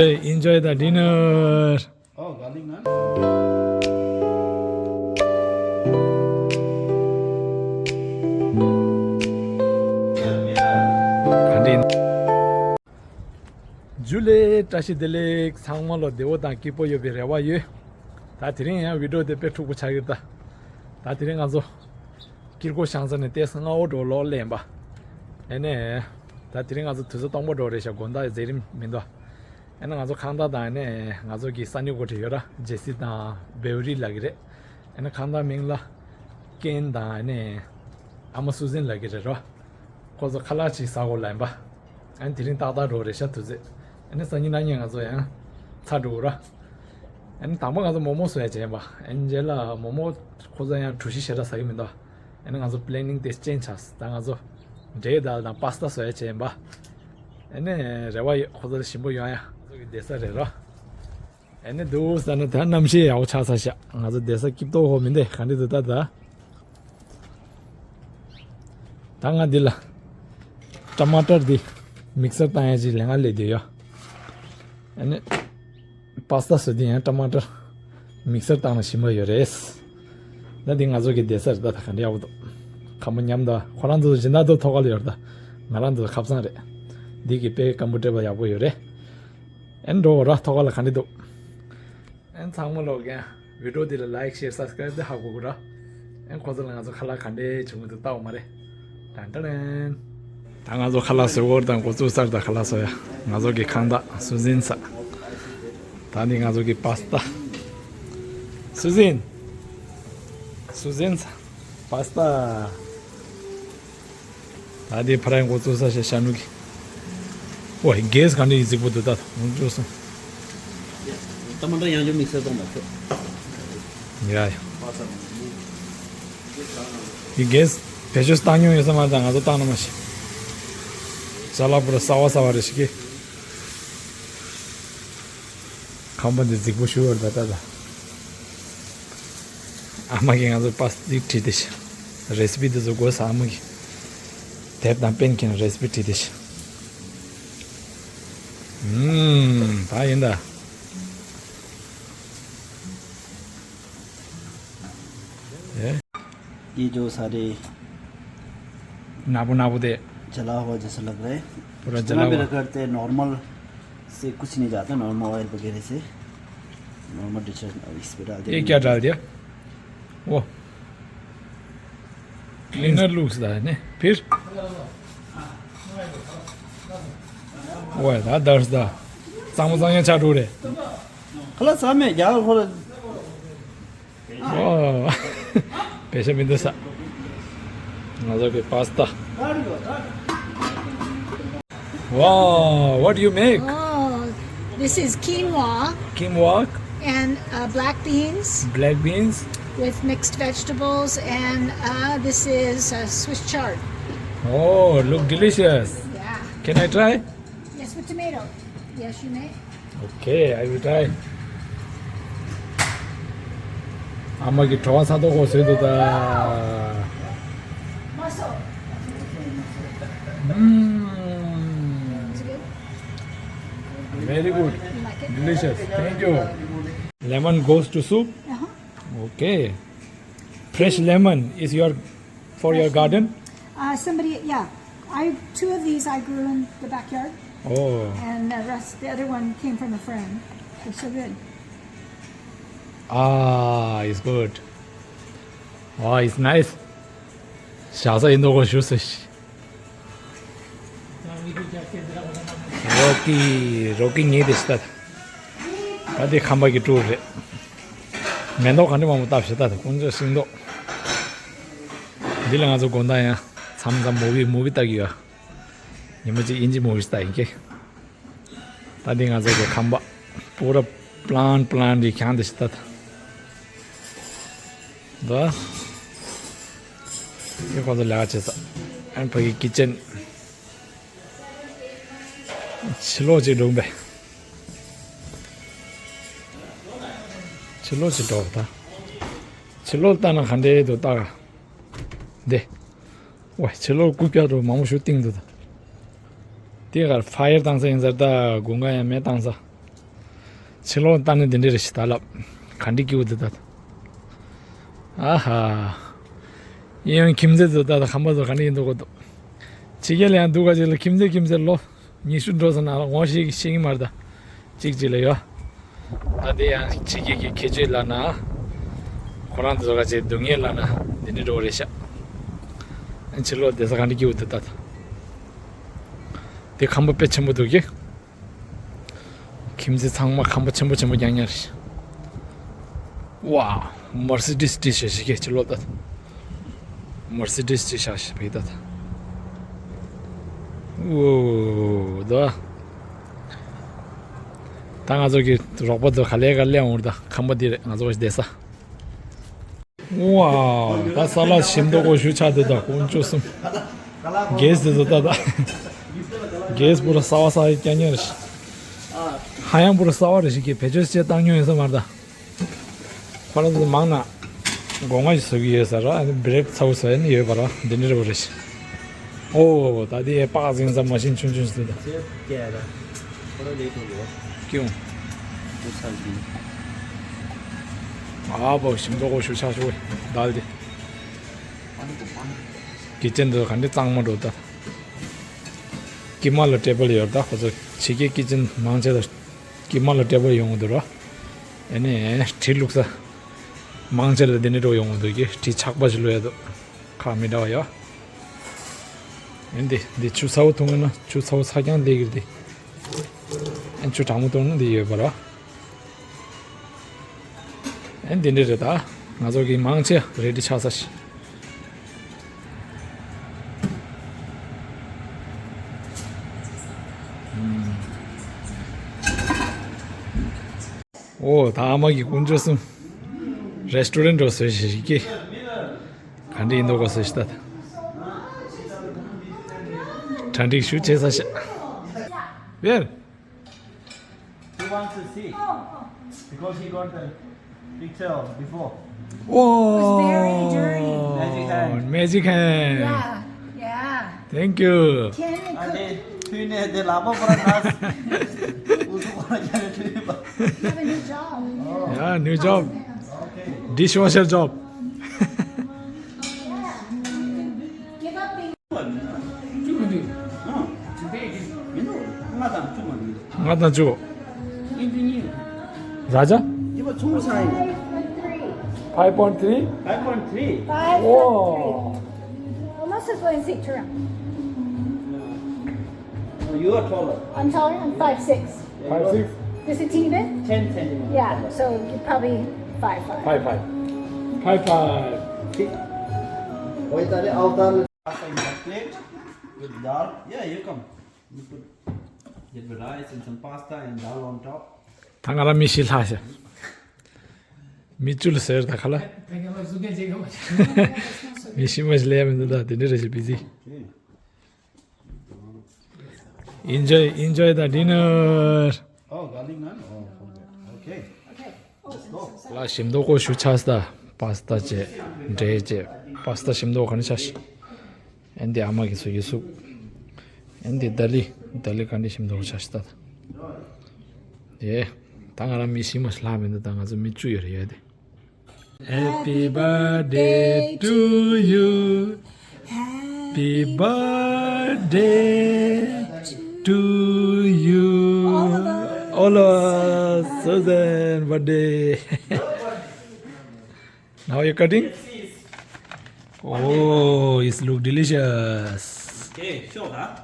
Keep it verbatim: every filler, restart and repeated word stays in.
Hey, enjoy the dinner. Oh, garlic naan. ཇུ་ལེ། བཀྲ་ཤིས་བདེ་ལེགས། ཚང་མ་ལ་བདེ་པོ་དང་སྐྱིད་པོ་ཡོད་པའི་རེ་བ་ཡོད། ད་དེ་རིང་ཡང་བི་ཌིའོ་དེ་དཔེ་འཁྲུག་པོ་ཆགས་ཀྱི་རེད་ད། ད་དེ་རིང་ང་ཚོ་ཀིར་ཀོ་ཤང་ས་ནས་ཏེ་སྔ་པོ་འགྲོ་ལོག་སླེབས་པ། ཨེ་ནས། ད་དེ་རིང་ང་ཚོ་དུས་ཚོད་སྟོང་པ་འགྲོ་རེད་ཤག་དགོང་དག་མཛད་རིམ་མི་འདུག་ཨེ་ནས་ང་ཚོ་ཁང་བདག་དང་ཨེ་ནས་ང་ཚོ་གི་ས་ནུ་གོ་ཁྲིད་ཡོད་ར། ཇེ་སི་དང་བེའུ་རི་ལབ་ཀྱི་རེད། ཨེ་ནས་ཁང་བདག་མིང་ལ་ཀེན་དང་ཨེ་ནས་ཨ་མ་སུ་ཟིན་ལབ་ཀྱི་རེད་རོ། ཁོ་ཚོ་ཁ་ལག་ཅིག་ཟ་དགོས་ལབ་ཡིན་པ། ཨ་ནི་དེ་རིང་ཏག་ཏག་འགྲོ་རེད་ཤག་དུས་ཚོད། ཨ་ནི་སང་ཉིན་གནངས་ཉིན་ང་ཚོ་ཡང་ཚར་འགྲོ་གི་ར། ཨ་ནི་དང་པོ་ང་ཚོ་མོག་མོག་བཟོ་ཡ་བྱས་ཡིན་པ། ཨ་ནི་རྗེས་ལ་མོག་མོག་ཁོ་ཚོ་ཡང་གྲུ་བཞི་ཞེ་དྲག་ཟ་གི་མི་འདུག་ཨ་ནི་ང་ཚོ་པི་ལེ་ནིང་དེ་ཅེན་ཇི་བྱས། ད་ང་ཚོ་འབྲས་དཱལ་དང་པཱ་སི་ཏཱ་བཟོ་ཡ་བྱས་ཡིན་པ། ཨ་ནི་རེ་བ་ཡོད་ཁོ་ཚོ་ལ་ཞིམ་པོ་ཡོང་ཡ། ང་ཚོ་གི་བསྡད་ས་རེད་ར། ཨ་ནི་འདུག་ཟེར་ན་ད་གནམ་གཤིས་ཡག་པོ་ཆགས་ཚར་ཤག་ང་ཚོ་བསྡད་ས་སྐྱིད་པོ་ཧོ་མི་འདུག་ག་འདྲ་འདུག་ད་ད། ད་ང་འདི་ལ་ཊ་མ་ཊར་འདི་མིག་སར་བཏང་ཡ་ཅིག་ལས་ང་ལས་བསྡད་ཡོད། ཨ་ནི་པཱ་སི་ཏཱ་བཟོ་དུས་ཡང་ཊ་མ་ཊར་མིག་སར་བཏང་ན་ཞིམ་པོ་ཡོད་རེད། ད་འདི་ང་ཚོ་གི་བསྡད་ས་རེད་ད། ད་ག་འདྲ་ཡག་པོ་འདུག་ཁམས་པ་མཉམ་དུ་ཁོ་རང་ཚོ་སྦྱིན་བདག་ཚོ་ཐོག་ཁ་ལ་ཡོད་རེད་ད། ང་རང་ཚོ་ཁ་སང་རེད། འདི་གི་དཔེ་ཀམ་ཕུ་ཊེ་བལ་ཡག་པོ་ཡོད་རེད། ཨེ་འགྲོ་ར་ཐོག་ཁ་ལ་ག་འདྲ་འདུག་ཨེ་ཚང་མ་ལོག་གན་བི་ཌིའོ་འདི་ལ་ལའིཀ་ཤེར་སབ་སི་ཀ་རའིབ་དེ་ཧ་གོ་གི་ར། ཨེ་ཁོ་ཚོ་ལ་ང་ཚོ་ཁ་ལག་ག་འདྲས་བྱུང་གི་འདུག་ལྟ་འོ་མ་རེད། ཏན་ཏན། ད་ང་ཚོ་ཁ་ལག་བཟོ་སྐོར་དང་འགོ་བཙུགས་ཚར། ད་ཁ་ལག་བཟོ་ཡ་ང་ཚོ་གི་ཁང་བདག་སུ་ཟིན་ས། ད་ནི་ང་ཚོ་གི་པཱ་སི་ཏཱ། སུ་ཟིན། སུ་ཟིན་ས། པཱ་སི་ཏཱ། ད་དེ་ཕ་རན་འགོ་བཙུགས་ས་ཞེས་ཤ་ནུ་གི། ཨོ་གེ་སི་ག་འདྲ་ཡིན་གཟིགས་པོ་འདུག་ད་འོང་འགྲོ་སོང་། ད་མ་འདྲ་ཡང་ཅུང་དམིགས་བསལ་གཏོང་མ་ཐུབ། ཡ་ཡ། ཡི་གེ་སི་བེད་སྤྱོད་བཏང་མྱོང་ཡོད་ས་མ་རེད། ད་ང་ཚོ་བཏང་ན་མ་ཤེས། ཅ་ལག་པུ་ར་གསར་བ་གསར་བ་རེད་ཤག་གི། ཁང་པ་འདི་གཟིགས་པོ་ཞུ་བར་ད་ལྟ་ད། ཨ་མ་གིས་ང་ཚོ་པཱ་སི་ཏཱ་བྲིས་ཏེ་ཤག་རེ་སི་པི་འདི་ཚོ་དགོས་ས། ཨ་མ་གིས་དེབ་དང་པེན་ཁྱེར་རེ་སི་པི་བྲིས་ཏེ་ཤག་ཨུམ། ད་ཡིན་ད། ཨེ། ये जो सारे नाबू नाबू दे। जला हुआ जैसा लग रहा है। पूरा इसको जला ना भी हुआ। रगड़ते हैं, नॉर्मल से कुछ नहीं जाता, नॉर्मल ऑयल वगैरह से। नॉर्मल डिटर्जेंट, अब इस पे डाल ये देंगे। क्या डाल दिया? वो क्लीनर लुक्स दा है ने। फिर? वो है दा, दर्स दा। चामो चामो चाटू रे। खला सामे, क्या खला? ཨོ། བེ་ཤ་མི་འདུག་ས། ང་ཚོ་གི་པཱ་སི་ཏཱ། Wow, what do you make? Oh, this is quinoa Quinoa, and uh, black beans black beans with mixed vegetables, and uh, this is uh, Swiss chard. Oh, look delicious. Yeah. Can I try? Yes, with tomato. Yes, you may. Okay, I will try. ཨ་མ་གི་བྲོ་བ་ཚ་ཏོག་ཏོག་བཟོས་འདུག་ད། ཨུམ། Very good. Delicious. Thank you. Lemon goes to soup? Uh-huh. Okay. Fresh lemon is your For your garden? Uh, somebody, yeah. I, two of these I grew in the backyard. Oh. And the rest, the other one came from a friend. They're so good. Ah, it's good. Oh, it's nice. ཞག་ས་ཡིན་མདོག་ཁ་ཞུ་སོ་ཤི། རོ་ཀི་རོ་ཀི་ཉེ་དེ་ཤི་ད། ད་དེ་ཁམས་པ་གི་ཀྲུའུ་རེད། མེ་ཏོག་ག་འདྲ་མང་པོ་བཏབ་ཤི་ད། ད་ཀུན་སྤྱོད་ཤིང་ཏོག་འདི་ལ་ང་ཚོ་དགོང་དག་ཡང་མཚམས་མཚམས་མུ་བི་མུ་བི་ལྟ་གི་ཡོད། ཉི་མ་གཅིག་དབྱིན་ཇི་མུ་བི་ལྟ་ཡིན་གྱི། ད་འདི་ང་ཚོ་གི་ཁམས་པ་པུ་ར་པི་ལན་པི་ལན་འདི་ཁྱང་དེ་ཤི་ད། ད་འདི་ཁོ་ཚོ་ལས་ཀ་བྱེད་ས། ཨན་ཕ་གི་ཀི་ཅན། ཕྱི་ལོགས་ཅིག་འགྲོ་བས། ཕྱི་ལོགས་ཅིག་འགྲོ་ད། ཕྱི་ལོགས་ལྟ་ན་ག་འདྲས་འདུག་ལྟ་ག་འདི། ཝའི་ཕྱི་ལོགས་རྐུབ་བཀྱག་འགྲོ་མང་པོ་ཞིག་བཏིང་འདུག་ད། དེ་གར་ཕ་ཡར་བཏང་ས་ཡིན་ཟེར་ད། དགུན་ཁ་ཡང་མེ་བཏང་ས། ཕྱི་ལོགས་ལྟ་ནས་དེ་འདྲ་རེད་ཤག་ད་ལབ། ག་འདྲ་སྐྱིད་པོ་འདུག་ད། ཨ་ཧ། ཡིན་ཡང་ཁྱིམ་མཚེས་ཚོ་ད་ད་ཁམས་པ་ཚོ་ག་འདྲ་ཡིན་འདུག་གོ་འདུག་ཕྱི་རྒྱལ་ལ་ཡང་འདུག་ག་ཅིག་ལ་ཁྱིམ་མཚེས་ཁྱིམ་མཚེས་ལོ་ཉི་ཤུ་འགྲོ་སོང་ན་ངོ་ཤེས་ཤེས་ཀྱི་མ་རེད་ད། གཅིག་གཅིག་ལ་ཡོད། ད་དེ་ཡང་ཕྱི་རྒྱལ་གྱི་ཁྱད་ཆོས་ལབ་ན། ཁོ་རང་ཚོ་ག་ཅིག་སྡུག་བསྔལ་ལབ་ན་དེ་འདྲ་འགྲོ་བ་རེད་ཤག་ཕྱི་ལོགས་བསྡད་ས་ག་འདྲ་སྐྱིད་པོ་འདུག་ད་ད། དེ་ཁམས་པ་དཔེ་ཆེན་པོ་འདུག་གི། ཁྱིམ་མཚེས་ཚང་མ་ཁམས་པ་ཆེན་པོ་ཆེན་པོ་རྐྱང་རྐྱང་རེད། ཝའོ། མར་སི་ཌིས་ཅིག་ཤ་ཞིག་གི་ཕྱི་ལོགས་ད། མར་སི་ཌིས་ཅིག་ཤ་ཞིག་བེད་ད། ཝོ། ད། ད་ང་ཚོ་གི་རོགས་པ་ཚོ་ག་ལེ་ག་ལེ་འོང་ད་ཁམས་པ་འདི་རེད་ང་ཚོ་བསྡད་ས། ཝའོ། ད་ས་ལ་ཞིམ་མདོག་ཁོ་ཞུ་ཆགས་དེ་ད་དཀོན་མཆོག་གསུམ། གེ་སི་དེ་ཚོ་ད་ད། གེ་སི་པུ་ར་གསར་པ་གསར་པ་རྐྱང་རྐྱང་རེད་ཤག་ཧ་ཡང་པུ་ར་གསར་པ་རེད་ཤག་གི་བེད་སྤྱོད་བྱས་བཏང་མྱོང་ཡོད་ས་མ་རེད་ད། ཁོ་རང་ཚོ་མང་ན་སྒོ་ང་ཞིག་བཟོ་གི་ཡོད་ས་ར་ཨ་ནི་བྷི་རེག་ཚ་བོ་བཟོ་ཡ་ནི་ཡོད་པ་ར་འདི་འདྲ་རེད་པ་རེད་ཤག་ཨོ་ད་དེ་པག་ཟིང་ས་མ་ཤིན་ཆུང་ཆུང་ཞིག་ད། ཀྱེ་ཡོང་། ཨ་བོ་ཞིམ་མདོག་ཁོ་ཞུ་ཆགས་ཤོག་ད་དེ། ཀི་ཅན་དུ་ག་འདྲ་གཙང་མ་འགྲོ་ད། ཀི་མ་ལ་ཊེ་བལ་ཡོད་ད་ཁོ་ཚོ་ཕྱི་རྒྱལ་ཀི་ཅན་མང་ཆེ་ལ་ཀི་མ་ལ་ཊེ་བལ་ཡོང་གི་འདུག་ར། ཨ་ནི་གྲི་བླུགས་ས། མང་ཆེ་ལ་འདི་ནས་འགྲོ་ཡོང་གི་འདུག་གི་གྲི་ཆག་པ་ཞིག་བླུགས་ཡ་འདུག་ཁ་མི་འདྲ་བ་ཡོད། ཨ་འདི་འདི་ཆུ་ཚ་བོ་འཐུང་ན་ཆུ་ཚ་བོ་ཚ་རྐྱང་ལེགས་གི་འདི། ཨ་ཆུ་གྲང་མོ་འཐུང་ན་འདི་ཡོད་པ་ར། ཨེ་འདི་འདྲ་རེད་ད། ང་ཚོ་གི་མང་ཆེ་རེ་ཌི་ཆགས་ས་ཞིག་ཨོ་ད་ཨ་མ་གི་དཀོན་མཆོག་གསུམ། རེ་སི་ཊོ་རན་འགྲོ་ཟེར་ཞིག་གི་ག་འདྲ་ཡིན་འདུག་གོ་ཟེར་ཞིག་ད། གྲ་སྒྲིག་ཞུ་བྱེད་ས་ཞིག Where? He wants to see because he got the picture of before. Whoa! It's very dirty. Magic hand. Magic hand. Yeah, yeah. Thank you. Can you cook? ཨ་ནི་ཐུག་ནས་དེ་ལག་པ་པར་ན། འུ་ཚོ་པར་རྒྱག་ནས་ཐུག་པ། You have a new job. Yeah, new job. Okay. Dishwasher job. Yeah. Give up being ང་དང་བཅུ། ར་ཇ། five point three? Five point three. Whoa. Almost as low as Victoria. You are taller. I'm taller. I'm five six. Five six. This is Tina? Ten centimeters. Yeah, so you're probably five five. Five five. Five five. Wait, are you out? Pasta in that plate with dal. Yeah, you come. You put little rice and some pasta and dal on top. ད་ང་རང་མི་བཞི་ལྷག་ཤག་མི་བཅུ་ལ་ཟེར་ད་ཁ་ལ། མི་བཞི་མ་ཞིག་ལས་མི་འདུག་ད་དེ་འདྲ་རེ་ཞིག་བི་ཟི། Enjoy, enjoy the dinner. Oh, garlic naan? Oh, okay. Okay. Let's go. ལ་ཞིམ་མདོག་ཁོ་ཞུ་ཆགས་ད། པ་སི་ཏ་བྱས། འབྲས་བྱས། པ་སི་ཏ་ཞིམ་མདོག་ག་ནས་ཆགས་ཤིག་ཨན་དེ་ཨ་མ་གི་སུ་ཡི་སུ། ཨན་དེ་ད་ལི། ད་ལི་ག་འདྲ་ཞིམ་མདོག་ཆགས་ཤིག་ད། དེ། ད་ང་རང་མི་ཤི་མ་ཤི་ལྷག་མི་འདུག་ད་ང་ཚོ་མི་བཅུ་ཡོད་རེད་ཡོད་དེ། Happy birthday to you. Happy birthday to you. All of us. Susan birthday. Now you're cutting? Oh, it look delicious. Okay, sure, huh?